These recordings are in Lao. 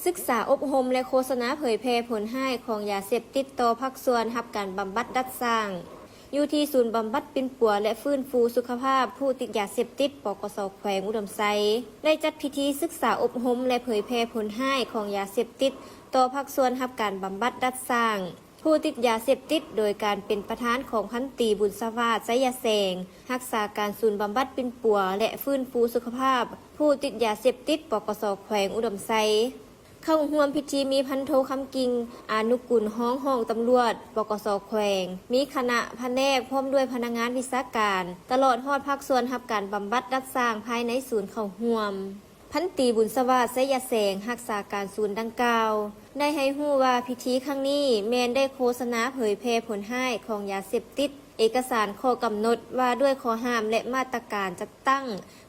ສຶກສາອົບຮົມ ແລະ ໂຄສະນາເຜີຍແຜ່ຜົນຮ້າຍຂອງຢາເສບຕິດຕໍ່ພາກສ່ວນຮັບການບຳບັດດັດສ້າງ ຢູ່ທີ່ສູນບຳບັດປິ່ນປົວ ແລະ ຟື້ນຟູສຸຂະພາບຜູ້ຕິດຢາເສບຕິດ ປກສ ແຂວງອຸດົມໄຊ ໄດ້ຈັດພິທີສຶກສາອົບຮົມ ແລະ ເຜີຍແຜ່ຜົນຮ້າຍຂອງຢາເສບຕິດຕໍ່ພາກສ່ວນຮັບການບຳບັດດັດສ້າງ ຜູ້ຕິດຢາເສບຕິດ ໂດຍການເປັນປະທານຂອງພັນຕີ ບຸນສະຫວາດ ໄຊຍະແສງ ຮັກສາການສູນບຳບັດປິ່ນປົວ ແລະ ຟື້ນຟູສຸຂະພາບຜູ້ຕິດຢາເສບຕິດ ປກສ ແຂວງອຸດົມໄຊ. ເຂົ້າຮ່ວມພິທີມີພັນໂທ ຄຳກິ່ງ ອານຸກຸນ ຮອງຮອງຕຳຫຼວດ ປກສ ແຂວງ, ມີຄະນະພະແນກ ພ້ອມດ້ວຍພະນັກງານວິຊາການ ຕະຫຼອດຮອດພາກສ່ວນຮັບການບຳບັດດັດສ້າງພາຍໃນສູນເຂົ້າຮ່ວມ. ພັນຕີ ບຸນສະຫວາດ ໄຊຍະແສງ ຮັກສາການສູນດັ່ງກ່າວ ໄດ້ໃຫ້ຮູ້ວ່າພິທີຄັ້ງນີ້ແມ່ນໄດ້ໂຄສະນາເຜີຍແຜ່ຜົນຮ້າຍຂອງຢາເສບຕິດ, ເອກະສານຂໍ້ກຳນົດວ່າດ້ວຍຂໍ້ຫ້າມ ແລະ ມາດຕະການຈັດຕັ້ງ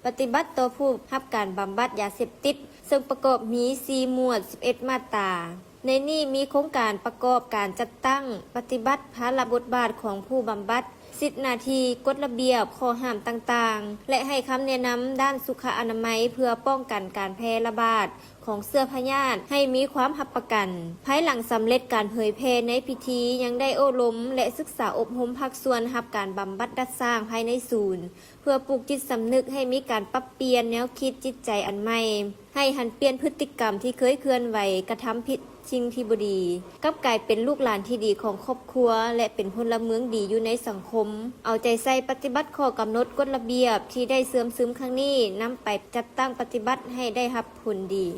ປະຕິບັດຕໍ່ຜູ້ຮັບການບຳບັດຢາເສບຕິດ ເຊິ່ງປະກອບມີສີ່ໝວດ ສິບເອັດມາດຕາ. ໃນນີ້ມີໂຄງການປະກອບການຈັດຕັ້ງປະຕິບັດພາລະບົດບາດຂອງຜູ້ບຳບັດ, ສິດໜ້າທີ່, ກົດລະບຽບ, ຂໍ້ຫ້າມຕ່າງໆ ແລະ ໃຫ້ຄຳແນະນຳດ້ານສຸຂະອະນາໄມ ເພື່ອປ້ອງກັນການແຜ່ລະບາດຂອງເຊື້ອພະຍາດໃຫ້ມີຄວາມຮັບປະກັນ. ພາຍຫຼັງສຳເລັດການເຜີຍແຜ່ໃນພິທີ ຍັງໄດ້ໂອ້ລົມ ແລະ ສຶກສາອົບຮົມພາກສ່ວນຮັບການບຳບັດດັດສ້າງພາຍໃນສູນ ເພື່ອປູກຈິດສຳນຶກໃຫ້ມີການປັບປ່ຽນແນວຄິດຈິດໃຈອັນໃໝ່, ໃຫ້ຫັນປ່ຽນພຶດຕິກຳທີ່ເຄີຍເຄື່ອນໄຫວກະທຳຜິດສິ່ງທີ່ບໍ່ດີ, ກັບກາຍເປັນລູກຫຼານທີ່ດີຂອງຄອບຄົວ ແລະ ເປັນພົນລະເມືອງດີຢູ່ໃນສັງຄົມ, ເອົາໃຈໃສ່ປະຕິບັດຂໍ້ກຳນົດກົດລະບຽບທີ່ໄດ້ເຊື່ອມຊຶມຄັ້ງນີ້ ນຳໄປຈັດຕັ້ງປະຕິບັດໃຫ້ໄດ້ຮັບຜົນດີ.